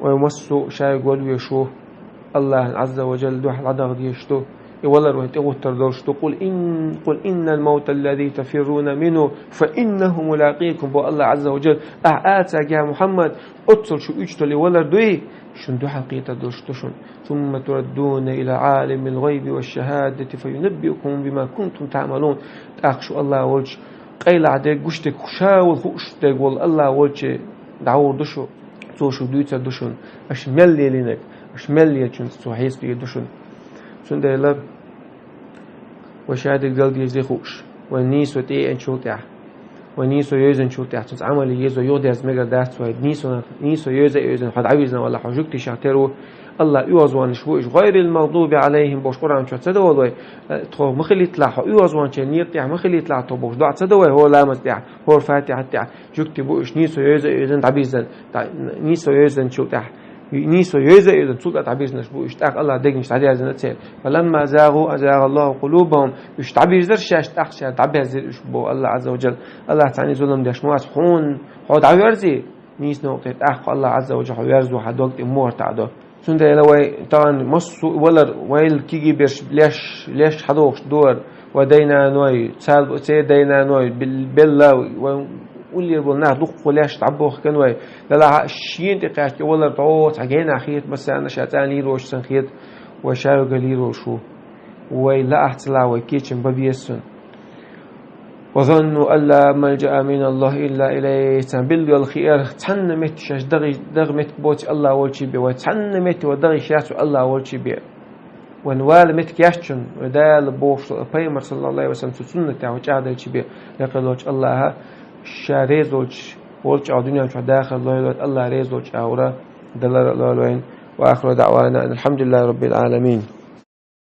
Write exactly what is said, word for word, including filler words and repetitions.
Вай массо а шайга вала везаш ву, АллахӀан Ӏазза ва Джалла дуьхьал дӀадахьа дезаш ду, и валар вайна тӀегӀуттар долуш ду. «قل إن، قل إن الموت الذي تفرون منه فإنه ملاقيكم», бо АллахӀ Ӏазза ва Джалла. Ахьа ала цаьрга, я Мухьаммад, оццул шу уьйцуш долу и валар дуй, шуна дуьхьал кхетар долуш ду шуна. «ثم تردون إلى عالم الغيب والشهادة فينبئكم بما كنتم تعملون». ТӀаккха шу АллахӀ волчу къайлаха дерг, гуш дерг, ша вала хууш дерг волу АллахӀ волче дӀагӀур ду шу. Цо шу дуьйцур ду шуна, аша мел лелийнарг, аша мел лелийначуьнца цо хьесап дийр ду шуна. Цундела вай шадерг дала деза хууш, вай нийсо тӀееанчул тӀаьхьа, вай нийсо йовзанчул тӀаьхьа цуьнца Ӏамал е езо юхадерза мегар дац вай. Нийсо, нийсо йовза а йовзина, хьо дӀавирзина валахь, хьо жуьгтий шахтер ву. АллахӀ оьгӀазваханаш бу уьш, «غير المغضوب عليهم» бохуш Къуръан чохь ца до вай, э, тхо ма хилийталахь, хьо оьгӀазваханчеран некъа тӀехь ма хилийталахь тхо бохуш доӀа ца до вай, хӀора ламаз тӀехь, хӀора фатихьат тӀехь. Жуьгтий бу уьш, нийсо йовза а йовзина дӀабирзина, дӀа-, нийсо йовзанчул тӀаьхьа. Нийсо йовза а йовзина, цул тӀаьхьа дӀабирзинарш бу уьш, тӀаккха АллахӀа дегнаш дӀадерзина церан. «فلما زاغوا أزاغ الله قلوبهم». Уьш дӀабирзарш шаьш, тӀаккха ша дӀаберзира уьш, бо АллахӀ Ӏазза ва Джалла. АллахӀ цхьанна зулам деш ма вац, хьуна хьо дӀаверзий, нийсонан некъа тӀе, тӀаккха АллахӀ Ӏазза ва Джалла хьо верзо, хьан дог тӀе мухӀар таӀадо. Цундела вай тахана массо а валар, вайла кегий берш леш, леш хьадохуш дора, вай дай-наной, цал-, церан дай-наной, бел-, белла, вай уллера болу нах дуккха леш дӀабохкан вай. Делахь а шена тӀе кхаьчна и валар дӀо цхьа генахь хета, массарна ша цӀена лийр волуш санна хета, вай ша верг лийр волуш ву. Вай лаахь ца лаахь, вай кечам бан беза цунна. «وظنوا أن لا ملجأ من الله إلا إليه». Царна билггал хиира, цхьанна метта шаьш дагӀи-, дагӀа меттиг боций АллахӀ волчу бен, вай цхьанна метте вай дагӀийш яц вай АллахӀ волчу бен. Вайн вала меттиг яц шуна, вай Дала бохуш долу пайхамар, саллаллаху Ӏалайхи ва саллам, цу суннатехь вай чӀагӀдалчу бен, лекха волчу АллахӀа ша реза волчу, волчу агӀор дуьнен чохь дахар лойла, АллахӀ реза волчу агӀора далар а лойла вайна. وآخر دعوانا أن الحمد لله رب العالمين.